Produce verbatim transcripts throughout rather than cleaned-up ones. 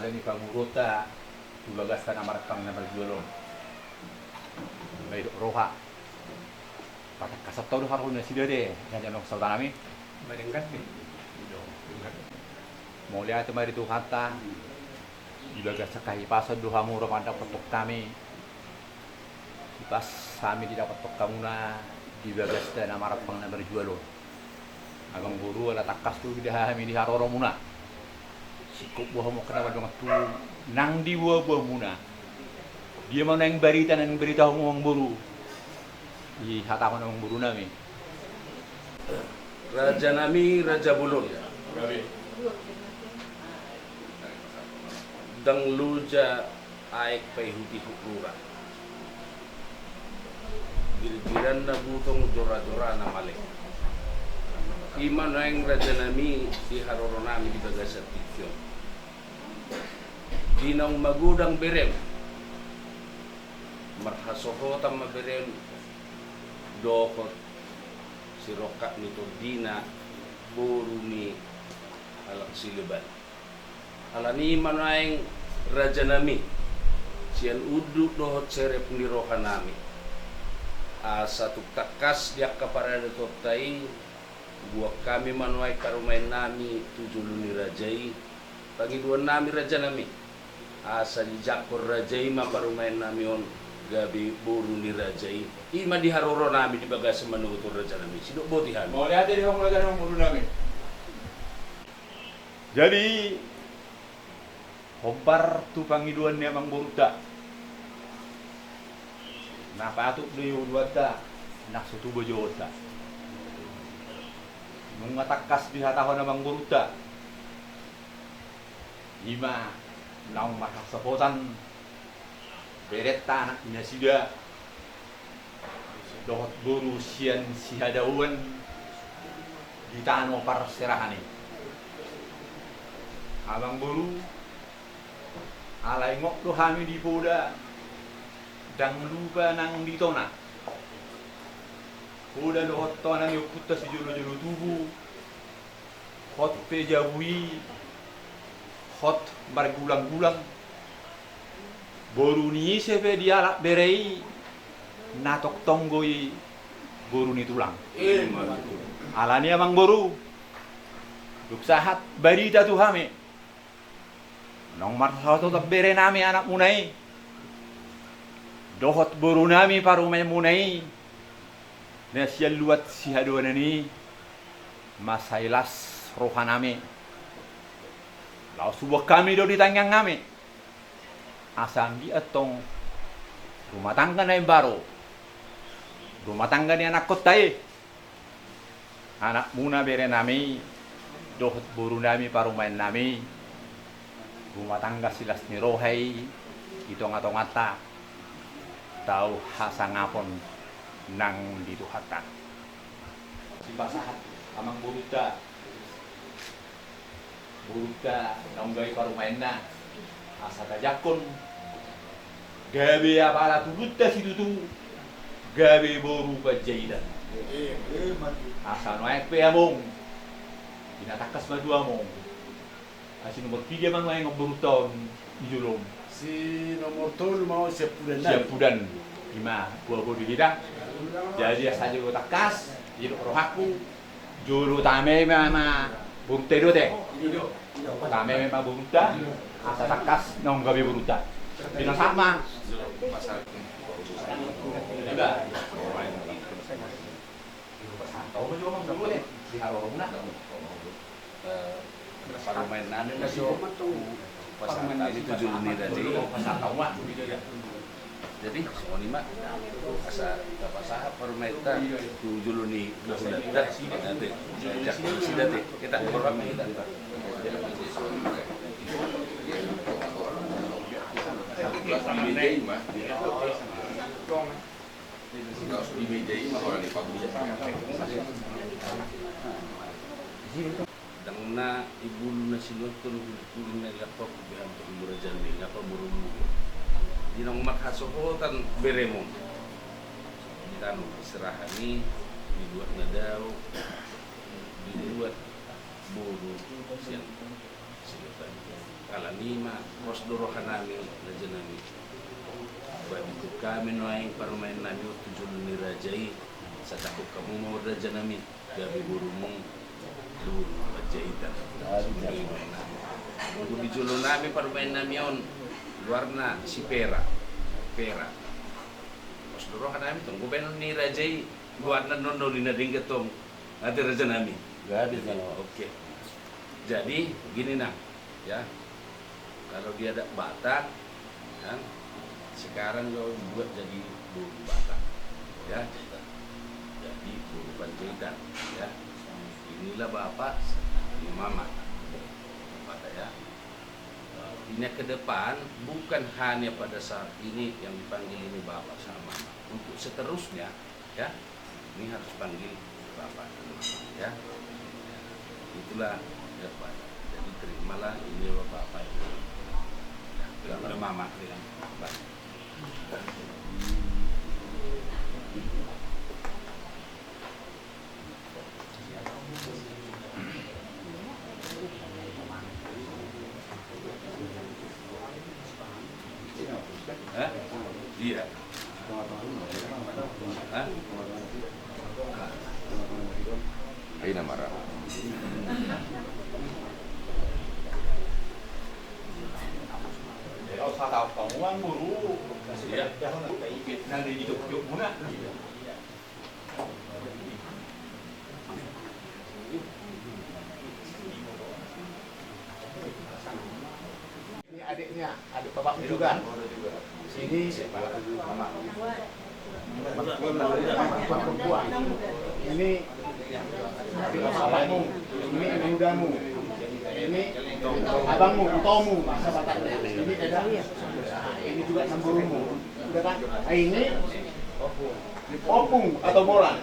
Ni pamoruonta tu bagasta na marampang na marjual on. Baen roha. Patangkashon tong do haroronasida te, na jano sahutanami. Mauliate ma di Tuhanta. Di bagasta hahipason do hamu ro mandapothon hami. Hipas hami didapothon hamuna di bagasta na marampang na marjual on. Amangboru, ala tangkas do huida hami di haroromuna. Singkop boha ma angka na mandok tu nang di boaboamuna. Dia ma naeng barita naeng baritahon amangboru? Dihatahon amangborunami. Rajanami raja bolon. Ndang loja aek paihutihut rura. Girgiranna butong, jorajorana male. I ma naeng rajanami di haroronami di bagasan tingki on. Di naung magodang berem, marhasohotan ma berem dohot sirongkap ni tondina, boru ni halak Sileban. Alani i ma naeng rajanami, sian unduk dohot serep ni rohanami, asa tung tangkas di angka paradatonta i, buan hami ma nuaeng parumaennami tu jolo ni raja i. Pangidoannami rajanami, asa dijangkon raja i ma parumaennami on gabe boru ni raja i. I ma di haroronami di bagasan manogot on rajanami. Sidok boti hami. Mauliate di hamu rajanami, borunami. Jadi, hombar tu pangidoan ni amangborunta, na patut do i uluanta, nang so tubu jolonta. Nunga tangkas dihatahon amangborunta, i ma naung marhasohotan berenta anak ni nasida dohot boru sian sihadaoan di tano parserahan i. Amangboru, ala ingot do hami di poda, ndang lupa nang di tona. Poda dohot tona ni ompunta sijolojolo tubu, hot pe jabu i, hot margulanggulang. Boru ni ise pe dialap bere i, na tongtong do i boru ni tulang. Alani i amangboru, dung sahat barita tu hami, naung marhasohotan berenami anakmuna i dohot borunami parumaenmuna i, na sian luat sihadaoan i, ma sai las rohanami. Laos huboan hami do di tangiangnami, asa anggiat tong rumah tangga na imbaru, rumah tangga ni anakkonta i, anakmuna berenami dohot borunami parumaennami, rumah tangga silas ni roha i di tongatonganta, tau hasangapon nang di Tuhanta. Sipasahat amangborunta, borunta naung gabe parumaenna, asa tajangkon gabe apala tubuanta situtu, gabe boru panjaitan. Asa nuaeng pe among, di na tangkas ma tu among. Asi nomor piga ma nuaeng amangborunta on di jolo on? Si nomor tolu ma on, Siampudan. Siampudan. I ma boa-boa di hita. Jadi asa jolo tangkas, jolo rohangku. Jolo tame ma, ma borunta i do te. Tame ma borunta, asa tangkas naung gabe borunta. Pinasahat ma. Iba. Pasahat ma jolo ma borunta i. Di haroromuna. Eh, parumaennami ma jo pasahat hami tu jolo ni raja i. Jadi songon i ma, asa tapasahat parumaenta tu jolo ni hulahulanta. Ate, jak nasida te, hita parumaenta. Laos di meja i ma holan i pabuka. Ndang na i bulu na sinuathon, hulinghuling na i, lampa hubehan tu hamurajaanmi, lampa borumuna. Di naung marhasohotan beremon, di tano parserahan i, dibuat na dao, dibuat boru sian sini. Alani i ma, pos do rohanami, rajanami. Baen hamu ma nuaeng parumaennami on tu jolo ni raja i, sai tangkok hamu ma on, rajanami, gabe borumu Luhut Panjaitan. Nunggu di jolonami parumaennami on, goarna si Pera. Pera. Pos do rohanami tong, baenon ni raja i goarna, non na uli na denggan tong. Ate, rajanami. Gabe, gabe. Oke. Jadi gini, Nang, ya. Kalau di adat Batak, ya, sekarang kau dibuat jadi boru Batak, ya. Jadi boru Panjaitan, ya. Inilah bapak, ini mama. Bapak, ya. Ini ke depan, bukan hanya pada saat ini yang dipanggil ini bapak sama mama. Untuk seterusnya, ya, ini harus panggil bapak dan mama, ya. Itulah, ya, Pak. Jadi terimalah ini bapak ini. Ya, udah, udah mama bilang, Pak. Hah? Iya. Hah? Aina marah. Iya. Nah, di jok-jok muna. Ini adiknya, adik bapakmu juga. Ini perempuan. Ini adik bapakmu. Ini ibu mudamu. Ini abangmu, utomu. Ini eda. Ini juga namborumu. Udah kan? Ah, ini opung atau bolang.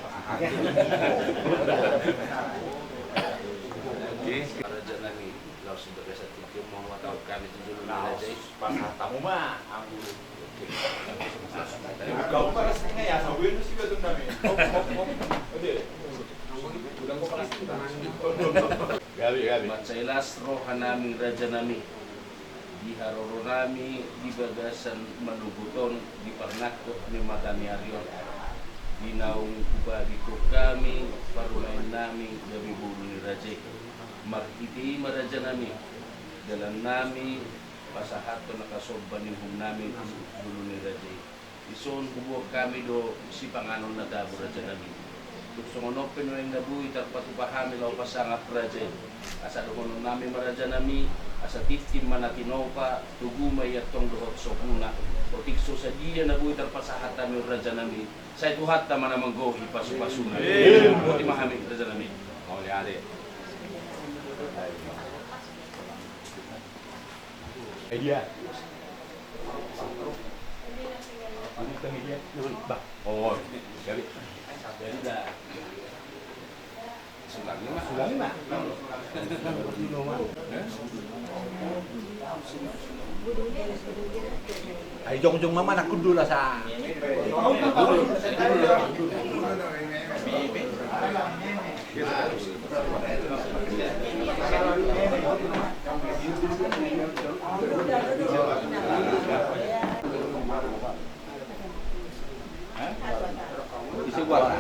Oke, rajanami, laos di bagasan tingki on ma huhatahon hami tu jolo ni raja i. Pasahat hamu ma, anggo. Gabe, gabe. Mansai las rohanami, rajanami. Di haroronami di bagasan manogot on, di parnangkok ni mata ni ari on, di naung hubege hami parumaennami gabe boru ni raja i. Marhite i ma, rajanami, dalannami pasahathon angka somba ni uhumnami tu boru ni raja i. Dison huboan hami do sipanganon na tabo, rajanami. Tung songon on pe nuaeng na boi tarpatupa hami laho pasangap raja i. Asa dohononnami ma, rajanami, asa tintin ma na tinopa, togu ma i antong dohot soguna. Otik so sadia na boi tarpasahat hami on, rajanami, sai Tuhanta ma na manggohi pasupasuna. Amin. Boti ma hami, rajanami. Mauliate. Eh, dia. Ini kan dia. Bah. Oh, jadi, jadi dah. Sulangi ma. Sulangi ma. Ai jongjong ma, mana kudula sa. Ise goarna?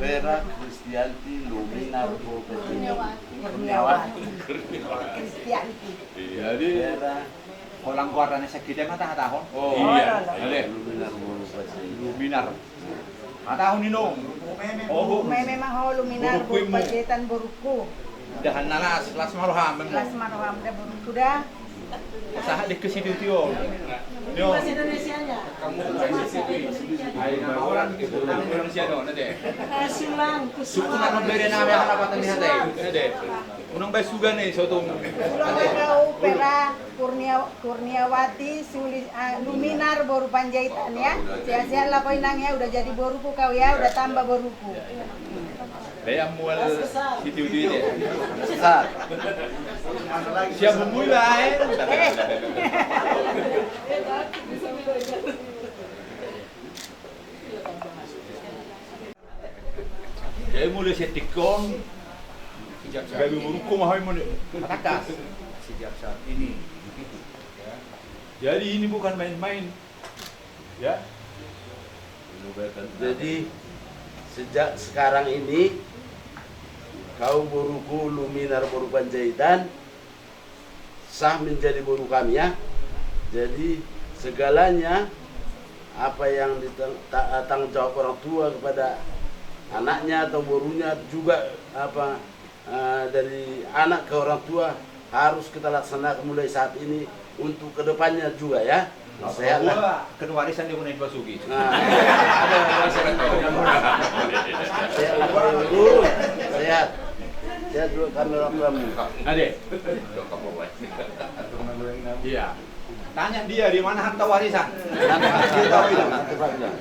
Vera Kristianti Luminar Kurniawati. Kurniawati. Kristianti. Jadi Vera. Holan goarna na sangkita ma tahatahon. Oh, iya. Luminar. Luminar. Hatahon, inong. Meme ma ho, Luminar, boru Panjaitan, borungku. Indahan na las, las ma roham. Las ma roham da, borungku da. Sahat dengke situtu on. Yo. Bahasa Indonesianya. Ai na orang Indonesia do, na de. Sulang. Suku na bere na, harapatan ni hata i, na de. Unang bae suga ni sotung. Sulang. Vera Kurnia-, Kurniawati Suli-, ah, Luminar, boru Panjaitan, ya. Sehat-sehat lah kau, inang, ya, udah jadi boruku kau, ya, udah tambah boruku. Daya mual siti udi de. Besar. Siap bumbu lah, eh. Jadi mulai sian tingki on, sian Gabe borungku ma hami mone. Tangkas. Sejak saat ini. Ya. Jadi ini bukan main-main. Ya. Jadi sejak sekarang ini kau boruku Luminar boru Panjaitan sah menjadi boru kami ya. Jadi segalanya apa yang ditang-, ta-, tanggung jawab orang tua kepada anaknya atau borunya juga apa eh, dari anak ke orang tua harus kita laksanakan mulai saat ini untuk kedepannya juga ya. Nah, sehat lah. Kedua warisan dia guna dua sugi. Nah, ada warisan. Sehat lah, Pak Guru. Sehat. Sehat juga kami orang tuamu. Ade. Iya. Tanya dia di mana harta warisan. Nanti, nanti, Pak, bilang.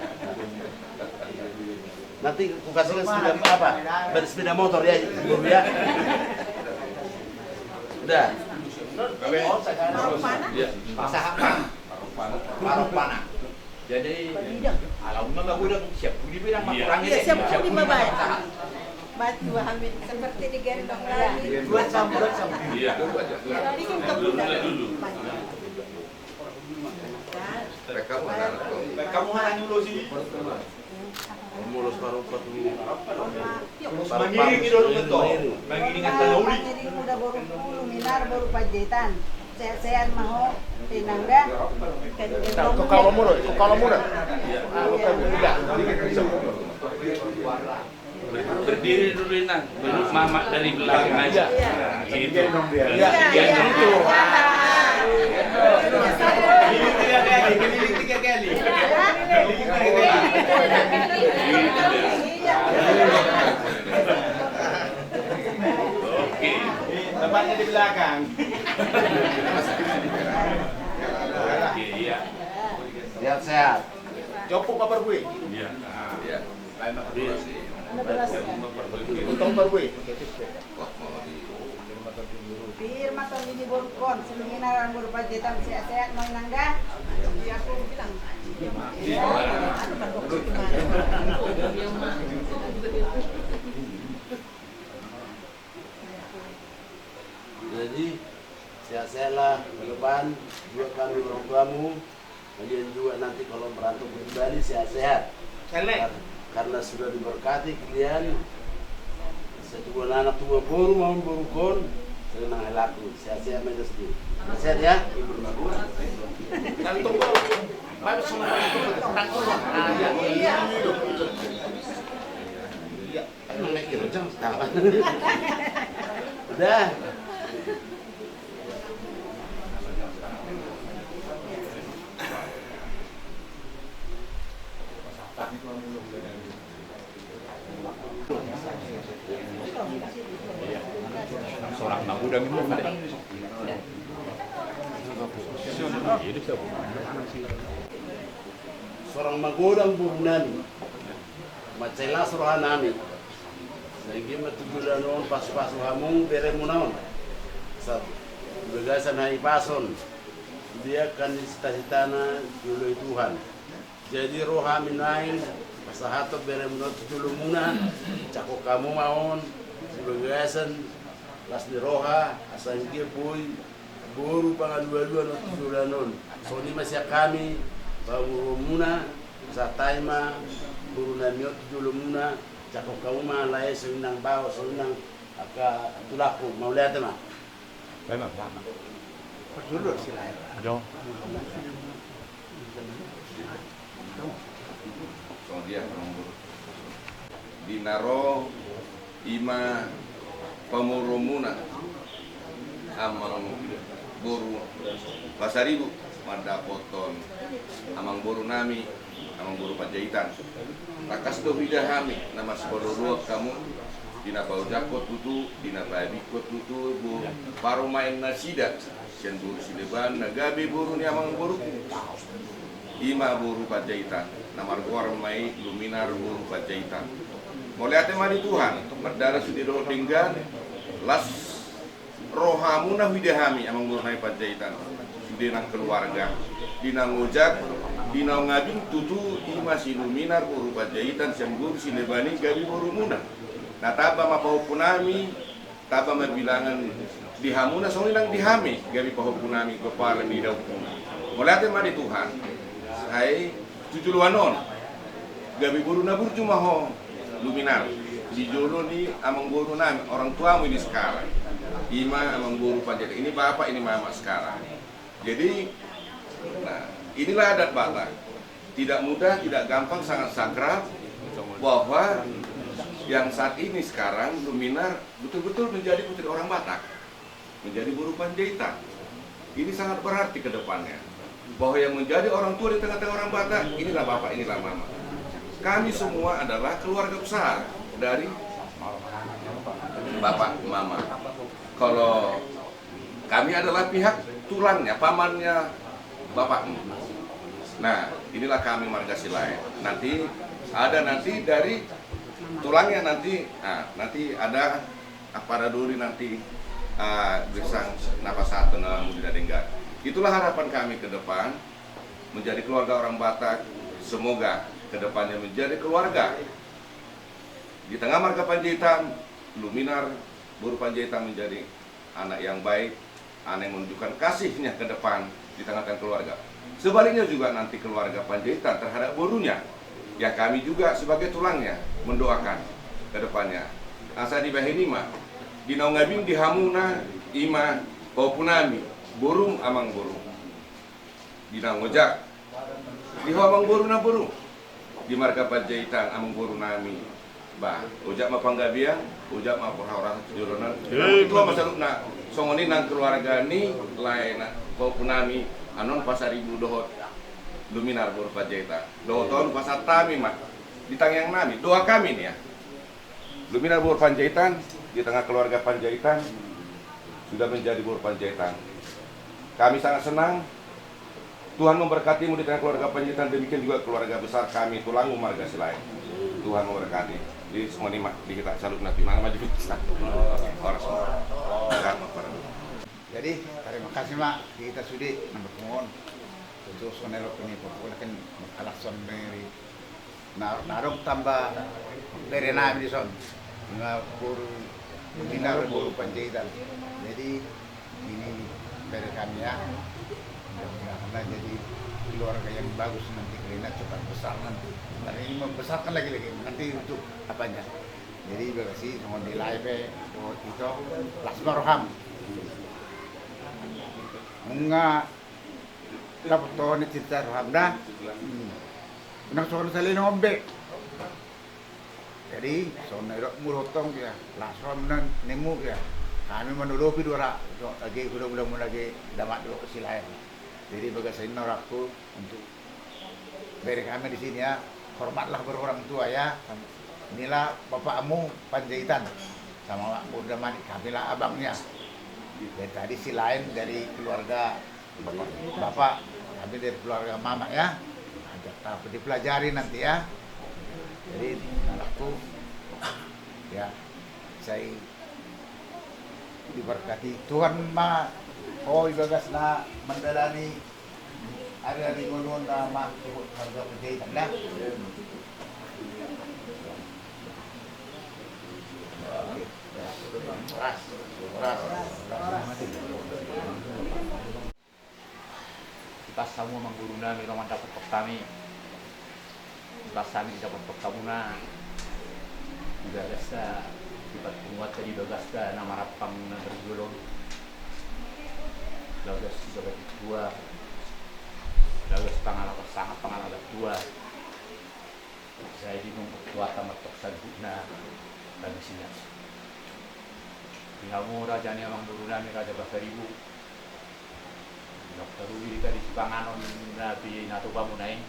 Nanti ku kasih sepeda apa? Ber-, sepeda motor ya, Guru ya. Udah. Iya. Pasahat. Parok panah. Jadi, ala unang magodang, siap pudi pedang, iya, makurang. Iya, ini. Siap pudi, siap pudi, mabae. Batu hamil seperti digendong lagi. Buat sam, buat sam. Iya. Bikin kebunan. Dulu, dulu. Kamu anak, kamu anak nyulo sini. Mulos parompat ni. Mangiring di dalam betul. Mangiring antar uli. Mangiring uda boru Luminar boru Panjaitan. Sehat-sehat ma ho, Pinangga. Kau kalau mulu, kau kalau mulu. Berdiri dulu, Inang. Dulu Mamak dari belakang aja. Iya. Nah, gitu. Iya, iya. Iya, iya. Keliling tiga kali, keliling tiga kali. Keliling tiga kali. Gitu deh. Oke. Tempatnya di belakang. Oke, iya. Sehat-sehat. Jopuk apa gue? Iya. Iya. Untung baru gue. Pir ma tong ini borukon, si Luminar boru Panjaitan sehat-sehat ma, Inangga. Iya, aku bilang. Iya. Jadi sehat-sehat lah ke depan juga kami orang tuamu. Kalian juga nanti kalau merantau ke Bali sehat-sehat. Kar-, karena sudah diberkati kalian. Setuan anak tua boru maupun borukon, senang helaku. Sehat-sehat ma i. Sehat ya. Iya. Udah. Sorak magodang i. Sorak magodang boru nami. Mansai las roha nami. Sai anggiat ma tu joloan on pasu-pasu hamu beremuna on. Sahat di bagasan hahipason. Diangkat ni cita-citana dioloi Tuhan. Jadi ro hami nuaeng pasahathon beremuna on tu jolomuna. Jangkon hamu ma on di bagasan las ni roha asa anggiat boi boru pangalualuan on tu joloan on. Songon i ma sian hami pamoruonmuna, sahat hami ma boru nami on tu jolomuna, jangkon hamu ma lae songon i nang baoa, songon i nang angka tulangku, mauliate ma. Bae ma, bae ma. Jolo. Songon dia, di na ro i ma pamoruonmuna, amang boru Pasaribu, mandapothon amang boru nami, amang boru Panjaitan. Tangkas do huida hami na marsipaolooloan hamu, di na paojakhon tutu, di na paabinghon tutu, boru parumaen nasida sian boru Sileban na gabe boru ni amang boru. I ma boru Panjaitan, na margoar ma i Luminar boru Panjaitan. Mauliate ma di Tuhan, mardalan sude dohot denggan, las rohamuna huida hami amang boru nami Panjaitan. Sude nang keluarga, di naung ojak, di naung abing tutu, i ma si Luminar boru Panjaitan sian boru Sileban i gabe borumuna. Na tamba ma pahompu nami, Tamba ma bilangan di hamuna songon i nang di hami gabe pahompu nami, gomparan ni daompung. Mauliate ma di Tuhan. Sai tu joloan on gabe boru na burju ma ho, Luminar, di jolo ni amangboru nami, orang tuamu ini sekarang. Ima amangboru Panjaitan, ini bapak, ini mama sekarang. Jadi, nah, inilah adat Batak. Tidak mudah, tidak gampang, sangat sakral, bahwa yang saat ini sekarang Luminar betul-betul menjadi putri orang Batak, menjadi boru Panjaitan. Ini sangat berarti ke depannya, bahwa yang menjadi orang tua di tengah-tengah orang Batak, inilah bapak, inilah mama. Kami semua adalah keluarga besar dari bapak, mama. Kalau kami adalah pihak tulangnya, pamannya bapakmu. Nah, inilah kami marga Silaen. Nanti ada nanti dari tulangnya nanti, nah, nanti ada apa, ada duri nanti, ah, gersang na pasahathon na muli na denggan. Itulah harapan kami ke depan, menjadi keluarga orang Batak. Semoga ke depannya menjadi keluarga di tengah marga Panjaitan, Luminar, boru Panjaitan menjadi anak yang baik, anak yang menunjukkan kasihnya ke depan di tengah-tengah keluarga. Sebaliknya juga nanti keluarga Panjaitan terhadap borunya, ya kami juga sebagai tulangnya mendoakan ke depannya. Asa dibahen i ma, di naung abing di hamuna, ima pahompu nami, borum amangboru. Di naung ojak, di ho amangboru na boru, di marga Panjaitan amangboru nami. Bah, ojak ma panggabean, ojak ma parhorasan tu joloan on. Ima saluhutna, songon i nang keluarga ni lae na pahompu nami, annon Pasaribu dohot Luminar boru Panjaitan. Dohot on pasahat hami ma di tangiang nami, doa kami nia. Luminar boru Panjaitan, di tengah keluarga Panjaitan, sudah menjadi boru Panjaitan. Kami sangat senang. Tuhan memberkatimu di tengah keluarga Panjaitan, demikian juga keluarga besar kami, tulangmu marga Silaen. Tuhan memberkati. Di songon i ma di hita saluhutna, di mana maju kita. Horas. Jadi, terima kasih ma di hita sude na marpungu on. Tutu songon na nidok ni pahompu on, kan, mangkalashon dari na, na adong tamba bere nami dison. Ima boru Luminar, boru Panjaitan. Jadi, ini bere kami ya. Mudah-mudahan jadi keluarga yang bagus nanti, karena cepat besar nanti. Karena ini membesarkan lagi-lagi nanti untuk apanya. Jadi, bagasi songon di lae pe, oh, ito, las ma roham. Nunga dapot ho ni cinta roham da. Hmm. Nang songon salelengon be. Jadi, songon na nidokmu do tong ya, las roham nang ninmu ya. Hami manolopi do ra, do age, hula-hulamu age, damat do Silaen. Jadi, bagasan i rohangku untuk bere kami di sini ya, hormatlah berorang tua ya. Inilah bapakmu Panjaitan sama Burda Manik, kamilah abangnya. Dari tadi Silaen dari keluarga bapak, kami dari keluarga mama ya. Ajak ta dipelajari nanti ya. Jadi, anakku, ya, sai diberkati Tuhan ma ho di bagas na mandalani ari-ari ngolu on, na ma tu marga Panjaitan da. Ras, ras, ras. Di pas hamu amangboru nami, ro mandapothon hami. Di pas hami didapothon hamuna, di bagasta, di parpunguanta, di bagasta na marampang na marjolo on. Bagas, bagas tua, bagas pangalapan sangap, pangalapan tua. Sai di nunga tua tamat tok saluhutna. Kami singas di hamu raja ni amangboru nami, Raja Pasaribu. Dokter Rudi tadi sipanganon na pinatupa muna i.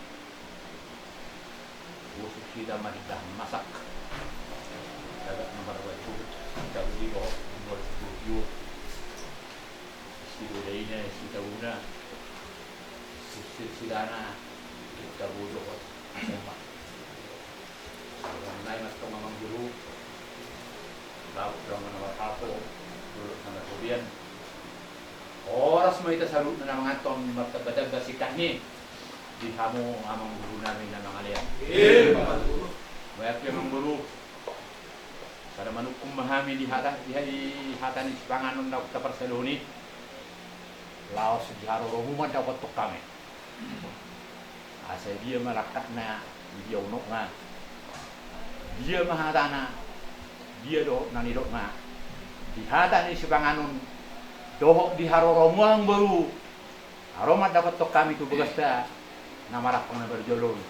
Busuk hita ma hita masak. Tagak nomor satu. Cabut di bawah. Nomor sepuluh. Sidodaina, sitabuna, silsilana, kita bodoh. Nai mas kau mamang guru. Bapak dong mana marhapo, dulu mana kopian. Horas ma hita saluhutna na manganton martamba-tamba singkat ni. Di hamu amang guru nami na mangalean. Iya, Pak Guru. Banyak ya, Amang Guru. Sada manungkun ma hami di hata, di hata ni sipanganon na taparsaulhon i. Laos di haroromu ma dapothon hami. Asa dia ma langkatna, dia unokna, dia ma hatana, dia dohot na nidokna. Di hata ni sipanganon dohot di haroromu, amang boru. Ro ma dapothon hami tu bagasta na marampang na parjolo on.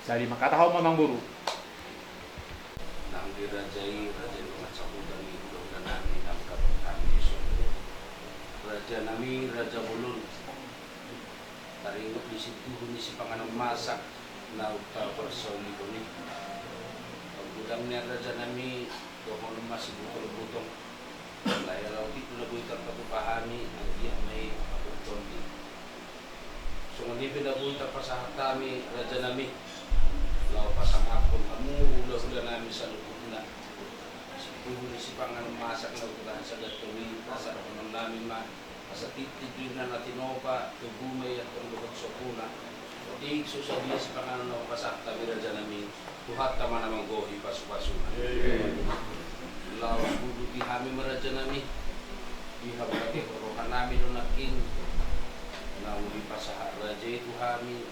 Sari manghatahon ma, amang boru. Nang di raja i, raja i mangansahon hami, hudahula nami nang dapothon hami dison. Raja nami, raja bolon. Taringot di situhu ni sipanganon masak na taparsaulhon i. Godang nian, raja nami, dohonon ma sibutong-butong. Alai ala otik do na boi tarpatupa hami, anggiat ma i pahuthon i. Songon i pe na boi tarpasahat hami, raja nami, laho pasangaphon hamu hula-hula nami saluhutna. Situhu ni sipanganon masak na hutahan sagantung i, asa dohonon nami ma, asa tintin do inna na tinopa, togu ma i antong dohot sopuna. Otik so sadia sipanganon na hupasahat hami, raja nami, Tuhanta ma na manggohi pasu-pasuna. Laos bubuti hami ma, raja nami, dihaholongi roha nami do nangkin naung dipasahat raja i tu hami,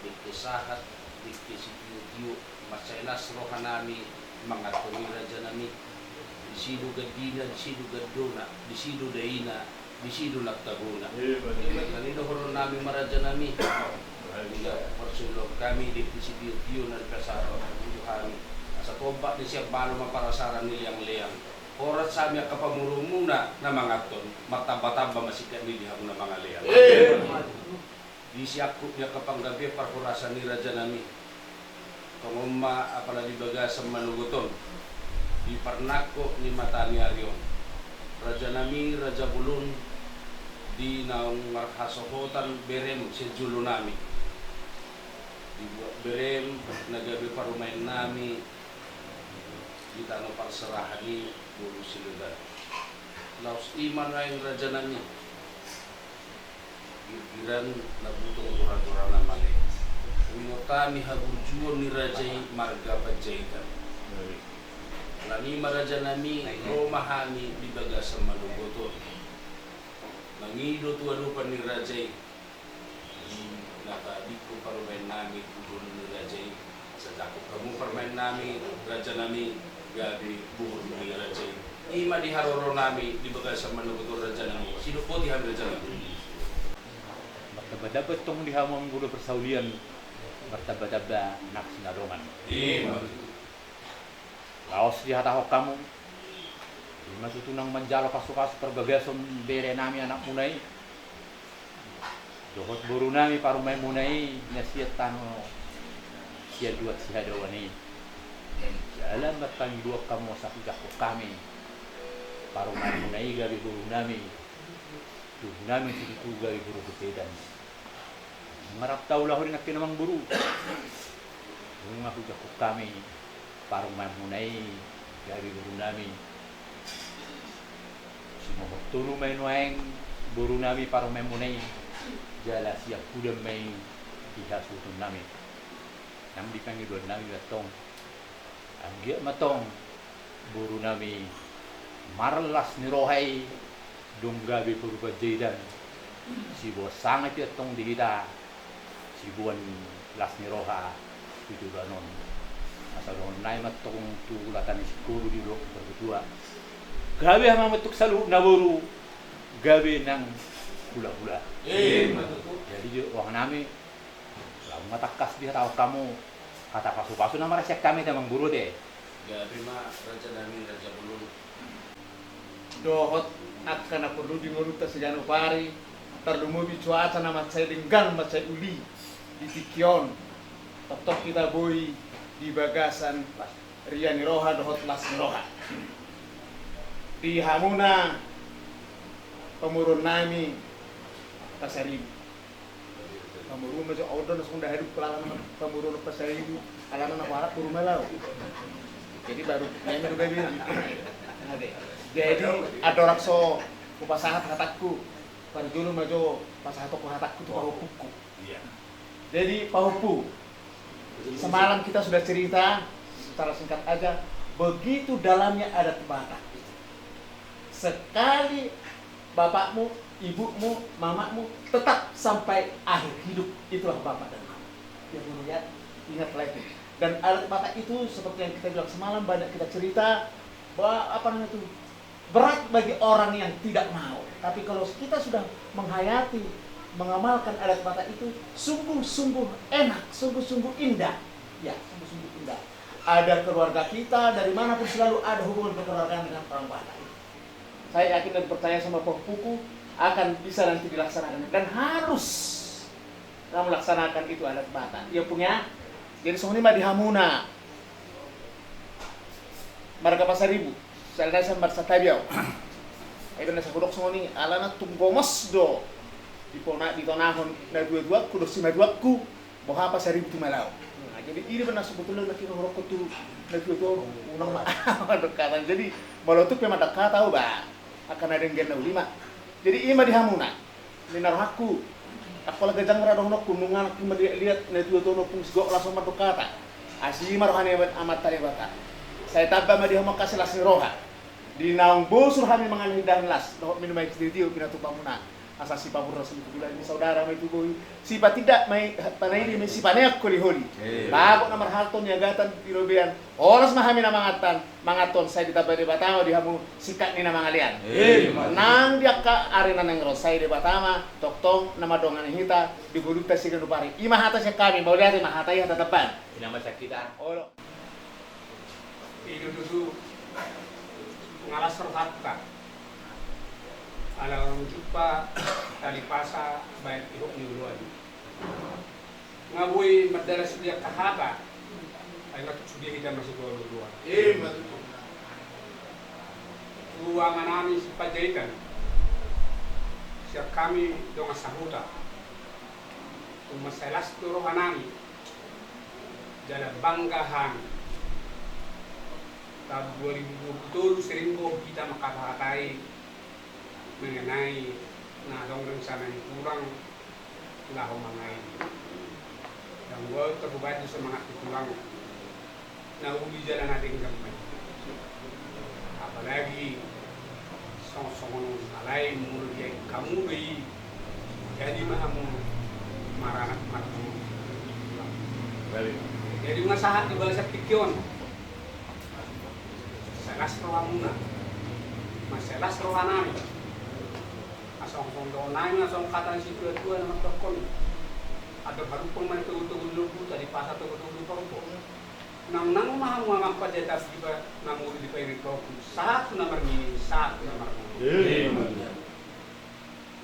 dengke sahat, dengke sitio-tio, mansai las roha nami manganhon i, raja nami. Disi do gandina, disi do gandona, disi do daina, disi do nang tagona. Ima tutu. Jadi dohonon nami ma, raja nami, ia parsaulhon hami dengke sitio-tio na dipasahat roha tu hami. Asa tombak ni sian malo ma parasaran ni leang-leang. Horas hami angka pamoruonmuna na manganhon, martamba-tamba ma singkat ni di hamu na mangalean. Ima tutu. Di siangkup ni angka panggabean parhorasan i, raja nami. Tongon ma apala di bagasan manogot on, di parnangkok ni mata ni ari on, raja nami, raja bolon, di naung marhasohotan berem sian jolo nami, dibuat berem na gabe parumaen nami di tano parserahan i, boru Siregar. Laos ima nuaeng, raja nami, girgiran na butong gora-gora na male. Huingot hami haburjuon ni raja i marga Panjaitan. Alani i ma, raja nami, ro ma hami di bagasan manogot on mangido tu adopan ni raja i. Di na tabingkon parumaen nami tu jolo ni raja i. Asa jangkon hamu parumaen nami, raja nami, gabe boru ni raja i. Ima di haroro nami di bagasan manogot on, raja nami. Sidok boti hami, raja nami. Martamba-tamba tong di hamu, amang boru, parsaulian, martamba-tamba nang sinadongan. Ima. Laos dihatahon hamu, ima tutu nang manjalo pasu-pasu parbagason bere nami, anakmuna i, dohot boru nami parumaenmuna i, na sian tano, sian luat sihadaoan i. Jala marpangidoan hamu asa hujangkon hami parumaenmuna i gabe boru nami, tubu nami situtu gabe boru Panjaitan. Nunga rap taulahon i nangkin, amang boru. Nunga hujangkon hami parumaenmuna i gabe boru nami. Simohot tolu ma i nuaeng boru nami parumaenmuna i, jala siampudan ma i di hasuhuton nami. Nang di pangidoan nami ma antong, anggiat ma antong boru nami marlas ni roha i, dung gabe boru Panjaitan. Siboan sangap i antong di hita, siboan las ni roha tu joloan on. Asa dohonon nami ma antong tu lata ni singkoru di dolok parhutua, gabe hamu ma antong saluhutna boru, gabe nang hula-hula. Ima tutu. Jadi di roha nami, laho ma tangkas dihatahon hamu hata pasu-pasu na marsian hami, amang boru, ate. Gabe ma, raja nami, raja bolon. Dohot angka na porlu di ngolunta siganup ari, tarlumobi cuaca na mansai denggan, mansai uli di tingki on, tongtong hita boi di bagasan rian ni roha dohot las ni roha. Di hamuna pamoruon nami Pasaribu. Pamoruon ma jo, au do na songon dahadu, alana pamoruon Pasaribu, alana na huarap boru Malau. Jadi baru nami do gabe. Jadi andorang so hupasahat hatangku, parjolo ma jo pasahatonku hatangku tu pahompungku. Jadi pahompu, semalam kita sudah cerita secara singkat aja, Begitu dalamnya adat Batak itu. Sekali bapakmu, ibumu, mamamu, tetap sampai akhir hidup, itulah bapak dan mama. Ya, Bung, ya, ingatlah itu. Dan adat Batak itu, seperti yang kita bilang semalam, banyak kita cerita, bahwa, apa namanya itu, berat bagi orang yang tidak mau. Tapi kalau kita sudah menghayati, mengamalkan adat Batak itu, sungguh-sungguh enak, sungguh-sungguh indah. Ya, sungguh-sungguh indah. Ada keluarga kita, dari mana pun selalu ada hubungan kekeluargaan dengan orang Batak. Saya yakin dan percaya sama pahompuku akan bisa nanti dilaksanakan. Dan harus kamu laksanakan itu adat Batak. Ia punya. Jadi songon i ma di hamuna. Marga Pasaribu. Sala na sian marsantabi au. Ai bena sa hudok songon i, alana tung gomos do. Di pona, ditonahon natuatuangku dohot simatua. Boha Pasaribu Timalaon. Nah, jadi i do bena sebetulna na hinaholongku tu natuatuangku, unang ma mandok hata. Jadi molo tung pe mandok hata au ba, angka na denggan na uli ma. Jadi i ma di hamuna. Ninna rohangku, apala ganjang ma ra dohononku, nunga nangkin maliatliat natuatuaon ompung sigok laos mandok hata. Asi ma roha ni Amanta Debata. Sai tamba ma di hamu angka silas ni roha. Di naung bosur hami mangan indahan las dohot minum aek sitio-tio pinatupa muna. Asa sipamurnas ma i tu gula ni saudara ma i tu bohi, sipatindak ma i panaili ma i, sipaneang holiholi. Bagot na marhalto niagatan di robean. Horas ma hami na mangantan, manganton sai ditamba Debata ma di hamu singkat ni na mangalean. Nang di angka ari na naeng ro sai Debata ma tongtong na mandongani hita di ngolunta siganup ari. I ma hata sian hami, mauliate ma, hata i hata tambaan. Ina ma sian hita. Olo. I do tutu nga las rohanta. Ala unang jumpa tali pasa baen ihop ni oloan. Nga boi mandala sude angka hata, ai nga tung sude hita masih baen oloan. Ima tutu. Tu amanami Sipanjaitan, sian hami dongan sahuta. Tung mansai las do rohanami. Jala bangga hami. Tahun dua ribu dua puluh tolu sering do hita mangkatahatai mengenai na adong rencana ni tulang laho mangail. Dang boi tarbaen do semangat ni tulang na uli jala na denggan ma i. Apalagi songon-songon on, alai molo diain hamu do i, jadi ma hamu maranak martulang. Jadi nga sahat di bagasan tingki on. Mansai las rohamuna. Mansai las rohanami. Asa songon dohononnami, asa songon hata ni situatua na mandokkon. Andor harumpang ma togotogona di lombu, tali pasa togotogona di parompu. Nangnang ma hamu amang panjaitan di ba-, na muli dipairing rohangku, sahat tu na marnini, sahat tu na marnono.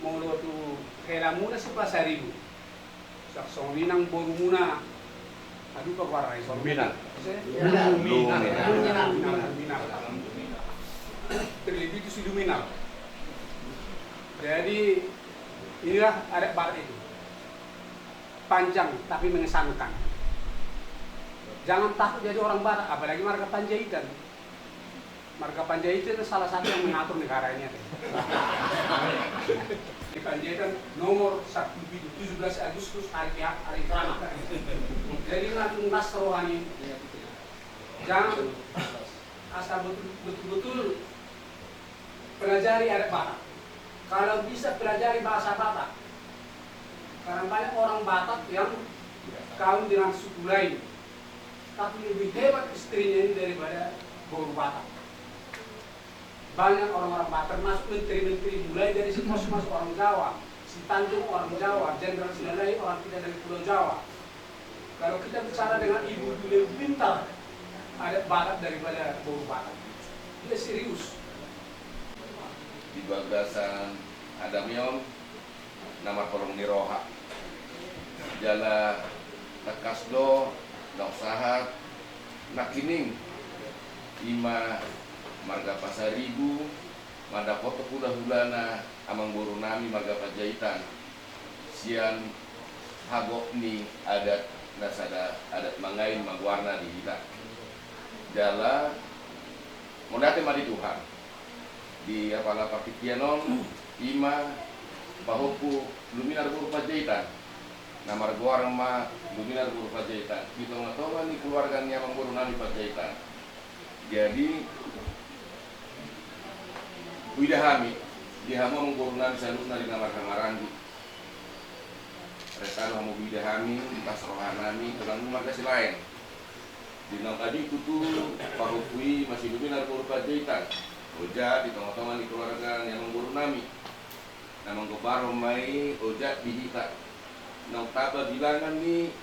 Molo tu helamuna si Pasaribu, saksong ni nang borumuna, aduh, apa goarna i? Luminar. Luminar. Luminar. Terlebih tu si Luminar. Jadi inilah adat Batak itu. Panjang tapi mengesankan. Jangan takut jadi orang Batak, apalagi marga Panjaitan. Marga Panjaitan salah satu yang mengatur negara ini. Di Panjaitan nomor satu, tujuh belas Agustus, hari Ahad, hari keramat. Jadi nanti las rohani. Jangan, asal betul, betul-betul pelajari adat Batak. Kalau bisa, pelajari bahasa Batak. Karena banyak orang Batak yang kawin dengan suku lain, tapi lebih hebat istrinya ini daripada boru Batak. Banyak orang-orang Batak, termasuk menteri-menteri, mulai dari si Cosmas orang Jawa, si Tanjung orang Jawa, Jenderal Silalahi orang kita dari Pulau Jawa. Kalau kita bicara dengan ibu-ibu lebih pintar adat Batak daripada boru Batak. Dia serius. Di bagasan hami on na marholong ni roha. Jala tangkas do, naung sahat nangkining, ima marga Pasaribu mandapothon hulahulana amangborunami marga Panjaitan sian hagok ni adat na sada adat mangail ma goarna di hita. Jala mauliate ma di Tuhan. Di apala partingkian on, ima pahompu Luminar boru Panjaitan, na margoar ma Luminar boru Panjaitan, di tongatonga ni keluarga ni amangborunami Panjaitan. Jadi, huida hami, di hamu amangboru nami saluhutna di na marhahamaranggi. Rek alo hamu huida hami, di las roha nami, tulang marga Silaen. Di naung adikku tu pahompu i ma si Lumina boru Panjaitan. Oja di tongatonga ni keluarga ni amangboru nami. Na manggombarhon ma i oja di hita. Naung tamba bilangan ni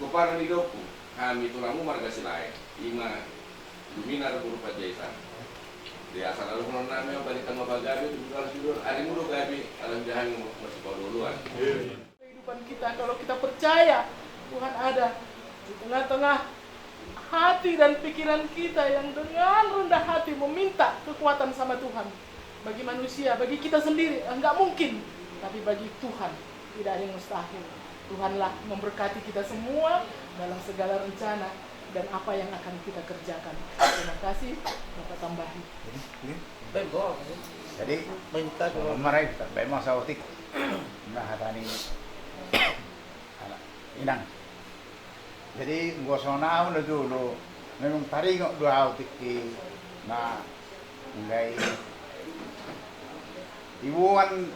gomparan ni dohononku, hami tulangmu marga Silaen, i ma Lumina boru Panjaitan. Di asa na dohonon nami, barita ma gabe, tubuan sudur, arimu do gabe, ala huida hami masipaolooloan. Kehidupan kita, kalau kita percaya Tuhan ada di tengah-tengah hati dan pikiran kita yang dengan rendah hati meminta kekuatan sama Tuhan. Bagi manusia, bagi kita sendiri, eh, nggak mungkin. Tapi bagi Tuhan, tidak ada yang mustahil. Tuhanlah memberkati kita semua dalam segala rencana dan apa yang akan kita kerjakan. Terima kasih, Bapak tambahi. Jadi, ini? Baik, gua apa sih? Jadi, Minta doa. Marai, baik, masa otik. Nah, tadi anak inang. Jadi, anggo songon au na jolo, memang taringot do au tingki na nilai iboan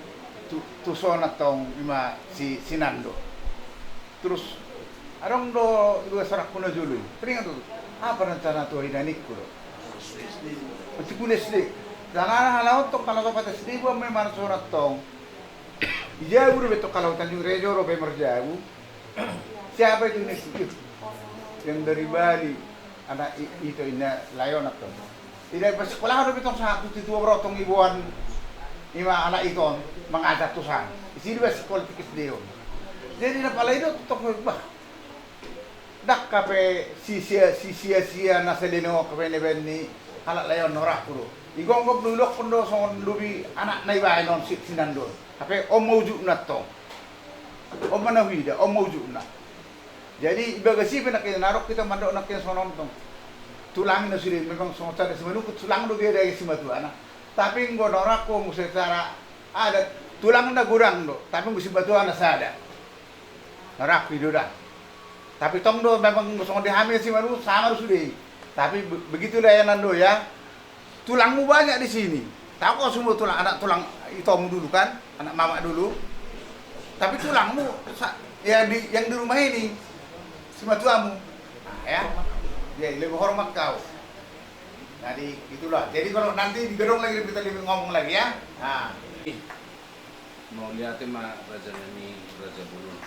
tu, tu son antong i ma si, si Nando. Terus, adong do iboan sorangku na jolo i. Taringot do, apa rencana tu ahu i, ningku do. Masih pun S D. Jangan halau tong, kalau topat S D, buat memang son antong. Di jabu do be tong, kalau Tanjung Rejo do be marjabu. Siapa itu, Nis? Yang dari Bali, anak i-, itu, inna layonan tong. Tidak, pas sekolah do be tong satu, tu tua berotong iboan, i ma anak i tong, mangajar tu san. Di sini pas sekolah tikis deon. Jadi, na pala i do tong, bah. Ndang hape sisia, sisia-sia na saleleng on hape na ibaen ni halak layonan, orangku do. Igonggom do, idokkon do songon lobi anak na ibaen on si, si Nando on. Hape on ma ujungna tong. On ma na huida, on ma ujungna. Jadi, ibagas i pe nangkin na ro hita mandok nangkin songon on tong. Tulangna sude, memang songon sada simanungkun, tulang do gabe daging simatuana. Tapi anggo na orangku, muse secara adat, tulangna godang do, tapi anggo simatuana sada. Na orangku i do da. Tapi tong do, memang songon di hami simanungkun, sama do sude i. Tapi be-, begitulah ya, Nando, ya. Tulangmu banyak di sini. Tahu kau semua tulang, anak tulang itomu dulu kan, anak mamak dulu. Tapi tulangmu sa-, yang di, yang di rumah ini, simatuamu. Nah, ya. Ya, lebih hormat kau. Jadi, itulah. Jadi, kalau nanti di gedung lagi, kita lebih ngomong lagi, ya. Nah. Mauliate ma, raja nami, raja bolon.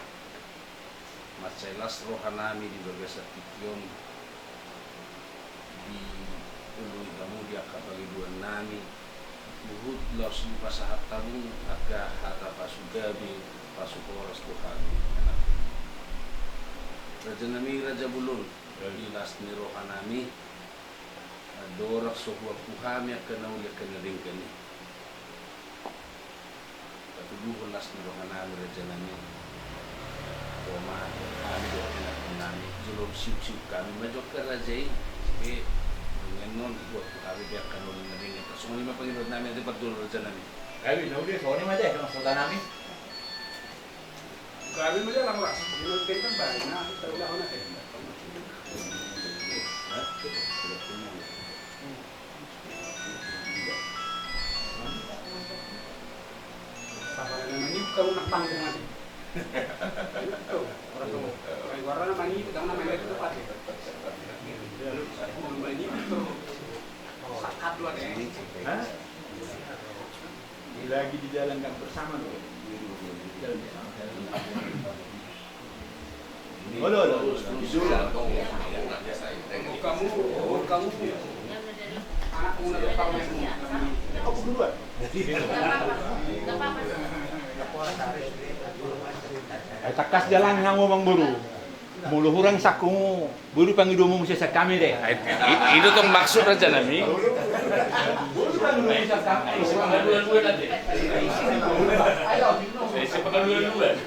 Mansai las roha nami di bagasan tingki on, dioloi hamu di angka pangidoan nami, huhut laos dipasahat hamu angka hata pasugabe, pasuhoras tu hami. Raja nami, raja bolon, di las ni roha nami, andorang so huampu hami angka na uli, angka na denggan i, patuduhon las ni roha nami, raja nami. Toma hami dohot anak nami, jolo siuk-siuk hami ma jo angka raja i. Sude dengan on huampu hami be angka na uli, na denggan. Songon i ma pangidoan nami, ate parjolo, raja nami. Gabe na uli, songon i ma ate, songon sota nami. Gabe ma jalang ras. Ini penting kan baik. Nah, kita udah kena deh. Sama dengan ini bukan anak panggung aja. Itu orang tuh. Orang orang nama ini, kita nama ini itu pasti. Nama ini itu. Sakat dua deh. Hah? Lagi dijalankan bersama, loh. Olo, olo. Kamu, kamu. Aku duluan. Eh, tangkas jalang nang, amangboru. Molo hurang sangkumu, boru, pangidomu muse sian hami, de. Ai, i-, i do tong maksud, raja nami. Boru, pangidomu muse sian hami. Ai, ise pangalualuan, de. Ise pangalualuan.